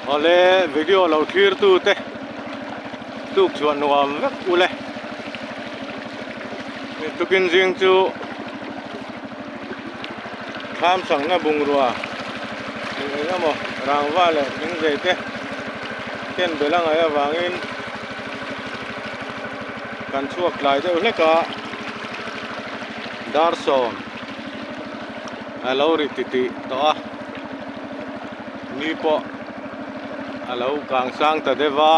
Awle video lo thlir tu te tuk chhuah nuam vek ule tukin zing chu thlam sangna bungrua eng eng emaw rangva leh thingzei te ken belh a ngaih avangin kan chhuak tlai deuh hlek a dar sawm a lo ri titih tawh a ni pawh a lo kang sang ta deuh a.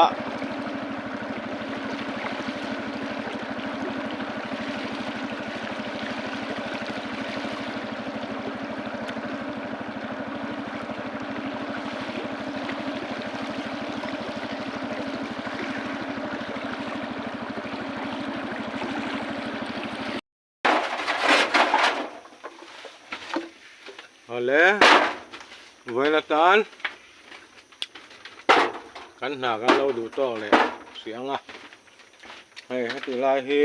Awle vawiin atan kan hna kan lo duh tawk leh hrih ang a hei heti lai hi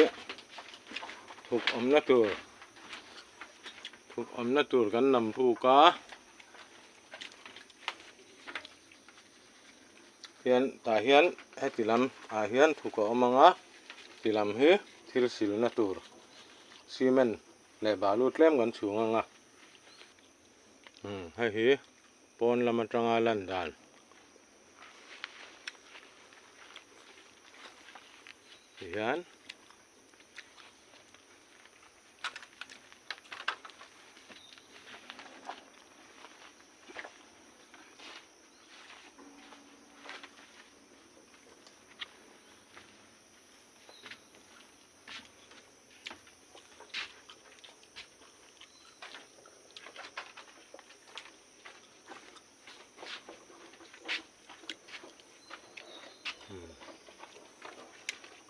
thuk awmna tur thuk awmna tur kan lam phuk a hian tah hian heti lam ah hian thuk a awm ang a ti lam hi thil silna tur cement leh balu tlem kan chhung ang a umm hei hi pawn lam atanga lan dan ti hian.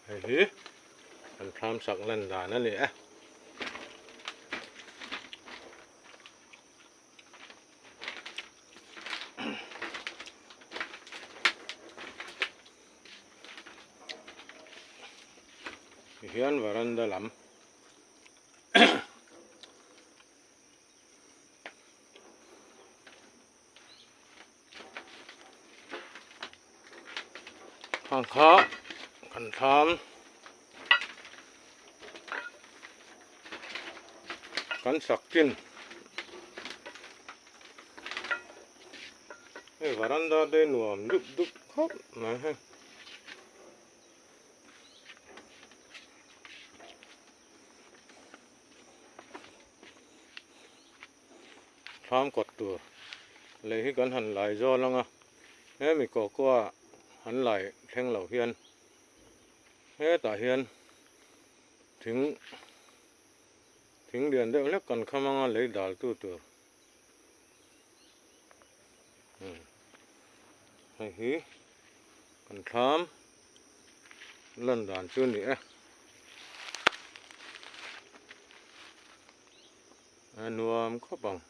Hei hi kan thlam sak lan dan a ni e. Tihian varanda lam Khang kha kan thlam kan sak chin hei varanda te nuam dup dup khawp mai hei. Thlam kawt tur lei hi kan han lai zawl ang a hemi kawkua an lai thleng lo hian hetah hian thing thing lian deuh hlek kan kham ang a lei dal tu tur hei hi kan thlam lan dan chu a ni e. A nuam khawp ang.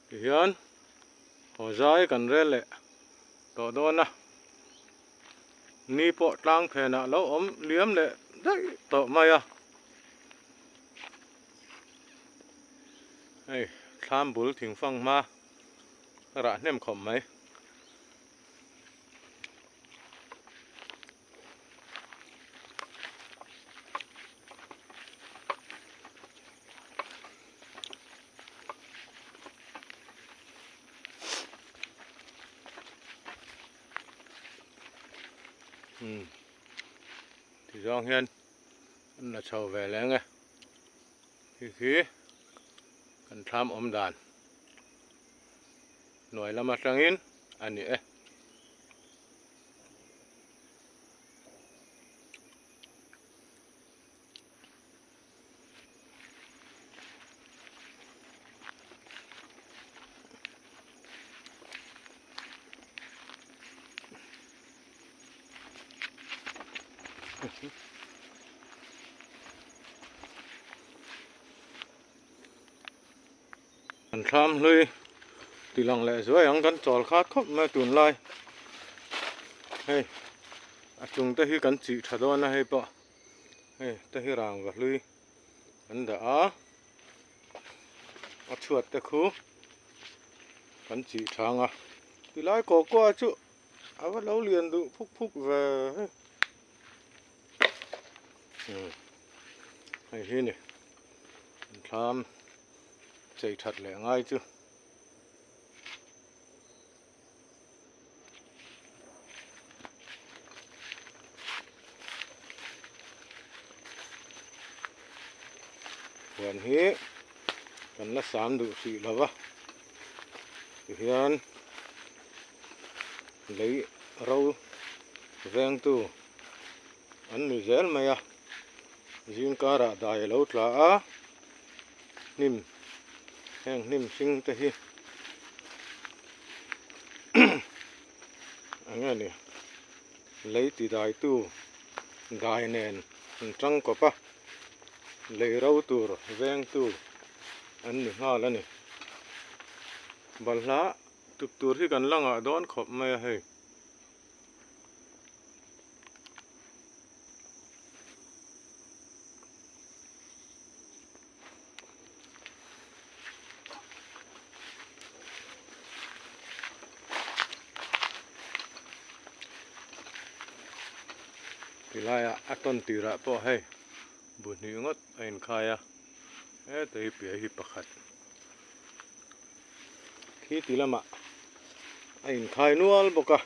Tihian haw zai kan rel leh tawh dawn a, ni pawh tlang phenah lo awm liam leh daih tawh mai a. Hei thlam bul thingfang hma rah hnem khawp mai. Ti zawng hian an la chho ve leng e khi khi kan thlam awm dan. Hnuai lam atangin a ni e. An thlam hlui ti lang leh zuai ang kan chawl khat khawp mai tunlai hei a chung te hi kan chih tha dawn a hei pawh hei te hi rangva hlui. An dah a, a chhuat te khu kan chih thang a, tilai kawkua chu a va lo lian duh phuk phuk ve hei umm hei hi ni thlam chei that leh ngai chu. Huan hi kan la sam duh hrih lo va tihian lei ro vengtu an ni zel mai a zing karah dai a lo tla a hnim heng hnim hring te hi eng nge ni lei ti dai tu dai nen an tang kawp a lei ro tur veng tu an ni nghal a ni balhla tuk tur hi kan la ngah dawn khawp mai a hei. Tilaiah a tawn tirah pawh hei bu hnih ngawt a inkhai a heta hi piah hi pakhat khi ti lamah a inkhai nual bawk a.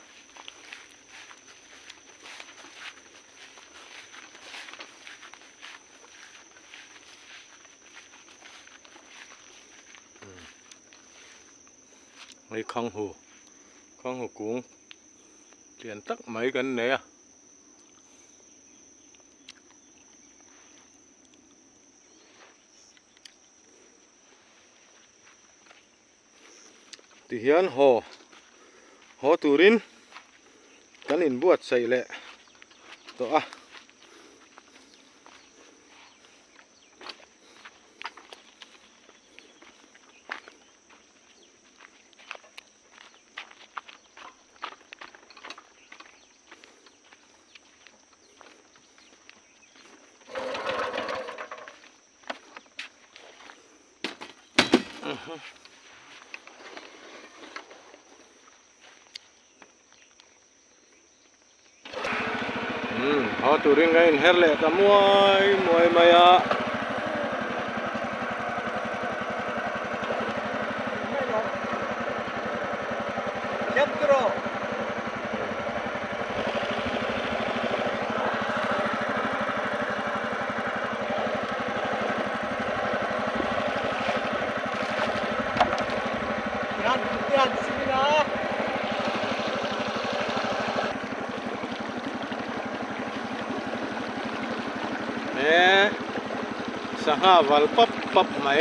Hei khanghu khanghu kung lian tak mai kan nei a. Tihian haw haw turin kan inbuatsaih leh tawh a. Umm haw turin ka inher leh ta muai muai mai a. He sangha val pap pap mai.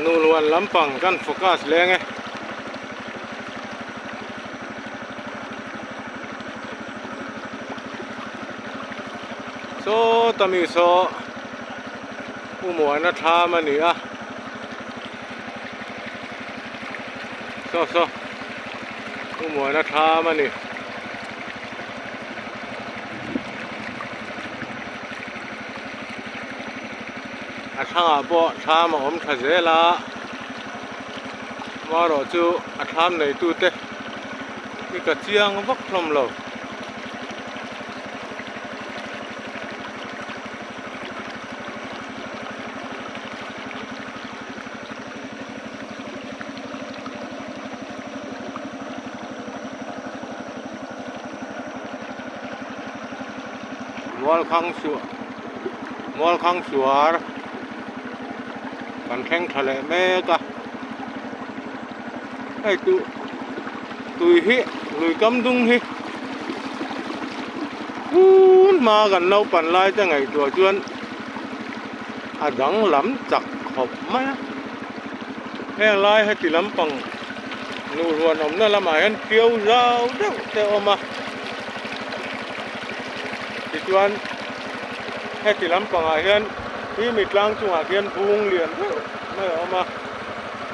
Nuluan lampang kan focus leng e. Saw ta mi saw u muana thlam a ni a. Saw saw Pu Muana thlam a ni. A thlangah pawh thlam a awm tha zel a, amaherawh chu a thlam neitute hi ka chiang vak hlawm lo. Mualkhang suah Mualkhang suar kan thleng tha leh mek a hei tu tui hi lui kam dung hi tun hma kan naupan lai te ngaihtuah chuan a danglam chak khawp mai a heng lai heti lampang nuhruan awmna lamah hian ṭiau zau deuh te a awm a tichuan heti lampangah hian himi tlang chungah khian bung lian deuh mai a awm a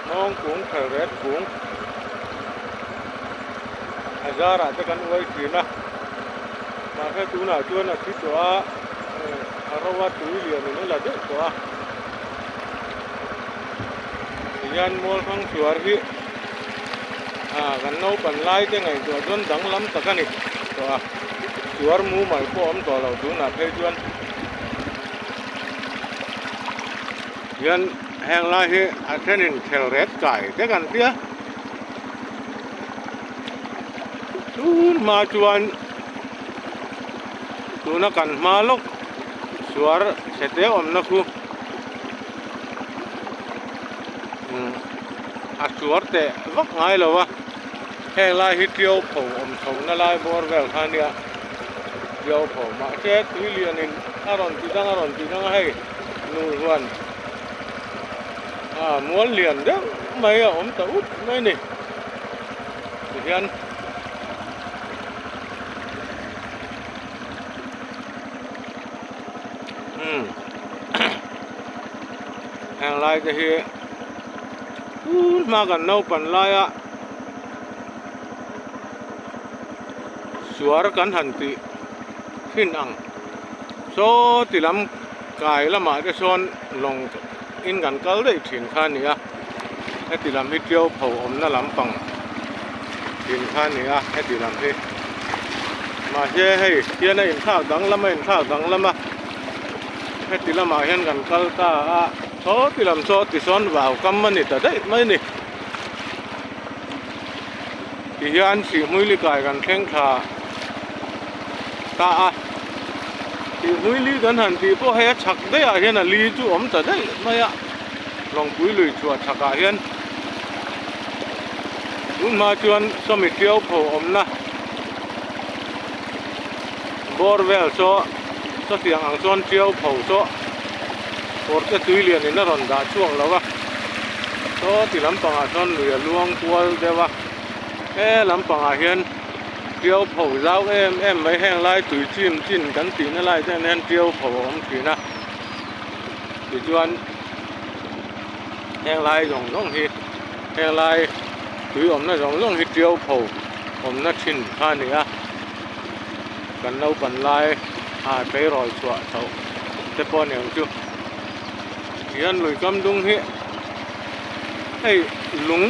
hnawng kung thelret kung a zarah te kan uai thin a mahse tunah chuan a thi tawh a. A ro a tui lian in a la deuh tawh a tihian mual hrang chhuar hi ah kan naupan lai te ngaihtuah chuan danglam tak a ni tawh a chhuar mumal pawh a awm tawh lo tunah phei chuan hian heng lai hi a thenin khel ret kai te kan tia tun hma chuan. Tuna kan hma lawk suar chhe te awmna khu umm a suar teh vak ngai lo a heng lai hi tiau pho awm chho na lai bawr vel kha ania tiau pho mahse tui lianin a rawn ti dang a rawn ti dang a hei nu huan ah mual lian deuh mai a awm ta ut mai a ni tihian. Umm heng lai te hi tun hma kan naupan laia suar kan han tih thin ang saw ti lam kai lamah te sawn lawng in kan kal daih thin kha a ni a. Heti lam hi Tiau pho awmna lampang din kha a ni a, heti lam hi. Mahse hei hian a inthlak danglam a inthlak danglam a, heti lamah hian kan kal ta a, saw ti lam saw tisawn vau kam a ni ta daih mai a ni. Tihian Sihhmuili kai kan thleng thla ta a, Sihhmuili kan han tih pawh hei a chhak daihah hian a li chu awm ta daih mai a. Lawngpui lui chhuah chhakah hian tun hma chuan sawmi tiau pho awmna bawr vel saw sawtiang ang chuan tiau pho saw kawr te tui lianin a rawn dah chhuak lo a saw ti lampangah chuan lui a luang kual deuh a he lampangah hian tiau pho zau em em mai heng lai tui chim chin kan tihna lai te hian tiau pho a awm thin a. Tichuan heng lai zawng zawng hi heng lai tui awmna zawng zawng hi tiau pho awmna thin kha a ni a kan naupan lai ah tleirawl chhuah chhoh te pawh a ni ang chu tihian lui kam dung hi hei lung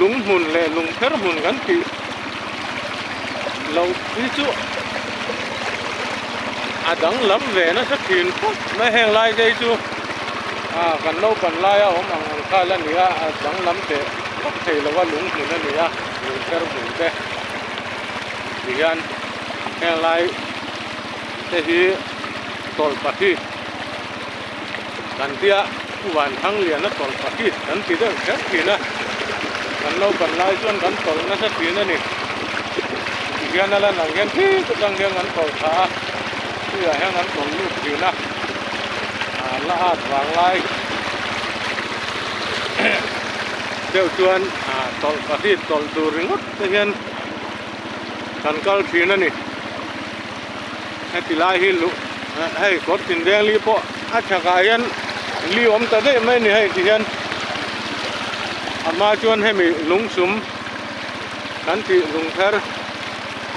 lung hmun leh lung pher hmun kan tih loh hi chu a danglam ve nasa thin khawp mai heng lai te hi chu ah kan naupan laia awm ang ang kha la ni a a danglam teh vak thei lo a lung hmun a ni a lung pher hmun te tihian heng lai te hi tawlh pahnih kan tia Pu Vanthang lian a tawlh pahnih kan ti deuh kher thin a kan naupan lai chuan kan tawlh nasa thin a ni tihian a lan ang hian thil atang hian kan tawlh thla a tuiah hian kan tawlh lut thin a ah la at vang lai deuh chuan ah tawlh pahnih tawlh tur ringawt te hian kan kal thin a ni. Heti lai hi luh hei kawr tinreng li pawh a chhakah hian li awm ta daih mai a ni hei ti hian a hma chuan hemi lungsum. Kan tih lungpher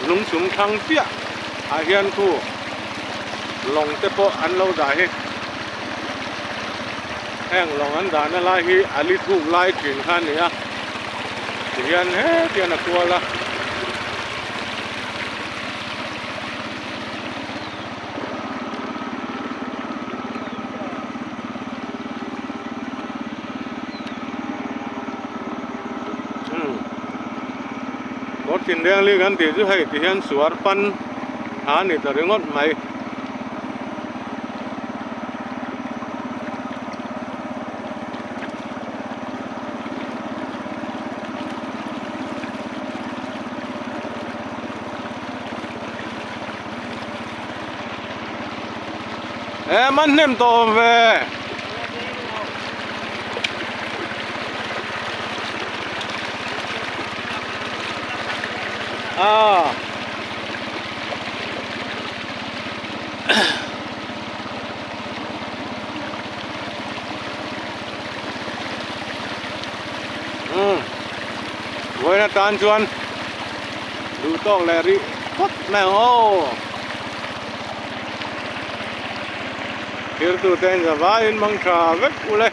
lungchung thlang chiah ah hian khu lawng te pawh an lo dah hi. Heng lawng an dahna lai hi a li thuk lai thin kha a ni a, tihian hetian a kual a. Kawr thinleng li kan tih chu hei ti hian suar pan a ni ta ringawt mai. E man hnem tawh awm ve. A. Umm. Vawiin atan chuan duh tawk leh rih phawt mai ang aw. Thirtute in zavaiin mang tha vek ule.